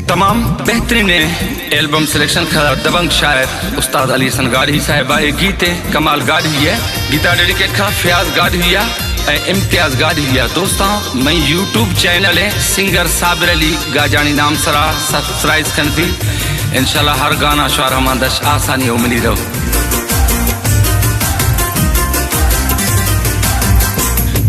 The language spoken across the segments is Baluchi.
تمام بہترین البم سلیکشن کھا دبنگ شاعر استاد علی حسن گاڑھی صاحب ءِ گیت ءِ کمال گاڑھی ءِ گیتا ڈیڈیکیٹ کھا فیاض گاڑھی ءِ اے امتیاز گاڑھی ءِ۔ دوستاں، مئے یوٹیوب چینل ءِ سنگر صابر علی گاجانی نام سرا سبسکرائب کنفی۔ انشاءاللہ ہر گانا شعر ہما دش آسانی ءَ ملی رو۔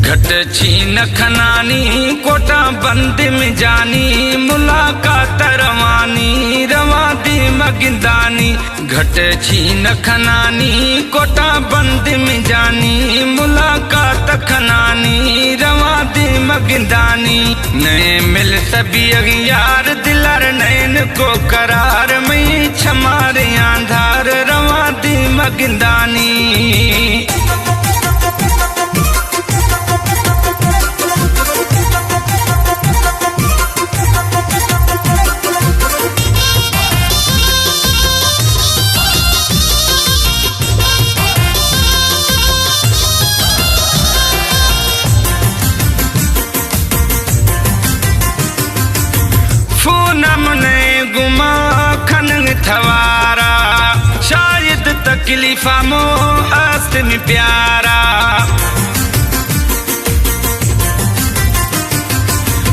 گھٹ چین کھنانی کوٹاں بند میں جانی، ملاقات روانی رواں دی مگندانی۔ گھٹ چین کھنانی کوٹاں بند میں جانی، ملاقات کھنانی رواں دی مگندانی۔ نئے مل سبی اغیار دلار نین کو قرار، مئی چھمارے آندھار رواں دی مگندانی۔ فون ءَ من ءَ گما کھنگ تھوارا، شاید تکلیف ءَ مو است می پیارا۔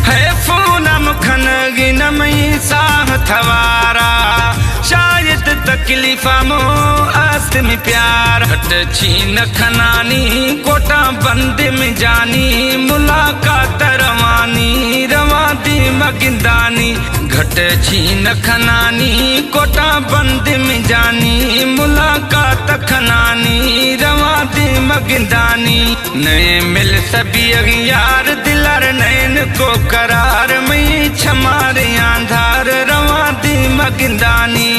ہے فون ءَ مو کھنگ نہ مئی ساہ تھوارا، شاید تکلیف ءَ مو است می پیار۔ گھٹ چین کھنانی کوٹاں بند میں جانی، ملاقات روانی رواں دی مگندانی۔ گھٹ چین کھنانی کوٹاں بند میں جانی، ملاقات کھنانی رواں دی مگندانی۔ نئے مل سبی اغیار دلار نین کو قرار، مئی چھمارے آندھار رواں دی مگندانی۔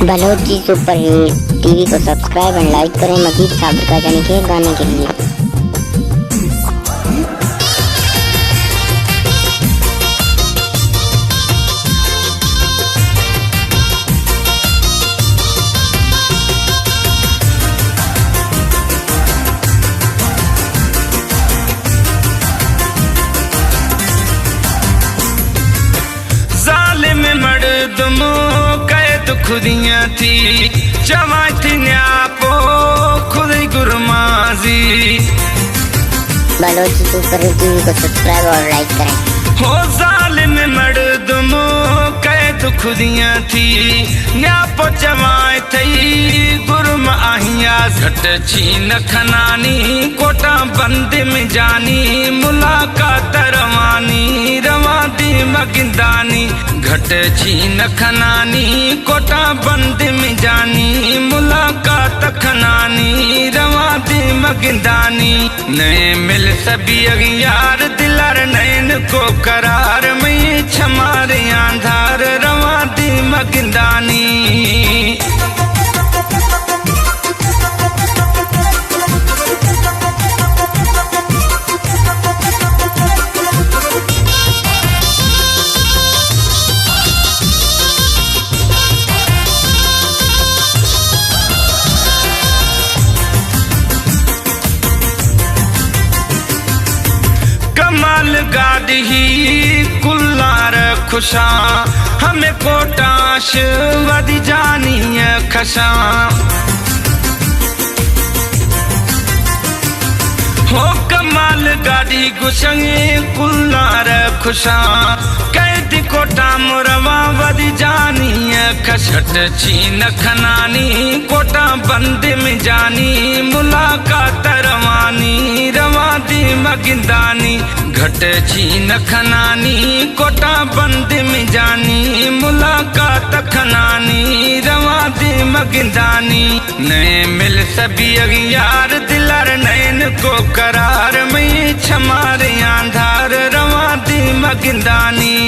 Balochi super hit T V کو سبسکرائب اینڈ لائک کریں مزید صابر گاجانی کے گانے کے لیے۔ ظالم مردمو قید خودیاں تھی، چوائتی نیاپو خودی گرمازی۔ Balochi super hit T V کو سبسکرائب اور لائک کریں۔ ہو ظالم مردمو قید خودیاں تھی، نیاپو چوائے تئی گرم آہیاز۔ گھٹ چین کھنانی کوٹاں بند میں جانی، ملاقات روانی رواں دی مگندانی۔ گھٹ چین کھنانی کوٹاں بند میں جانی، ملاقات کھنانی رواں دی مگندانی۔ نئے مل سبی اغیار دلار نین کو قرار، مئی چھمارے آندھار رواں دی مگندانی۔ کمال گاڈی کلار خوشاں، ہمیں کوٹاش ودی جانی کھشاں۔ ہو کمال گاڈی گشنگے کلار خوشاں، قید کوٹا مروا ودی جانی کھش۔ گھٹ چین کھنانی کوٹا بند میں جانی، ملاقات روانی رواں دی مگندانی۔ گھٹ چین کھنانی کوٹا بند میں جانی، ملاقات کھنانی رواں دی مگندانی۔ نئے مل سبی اغیار دلار نین کو قرار، مئی چھمارے آندھار رواں دی مگندانی۔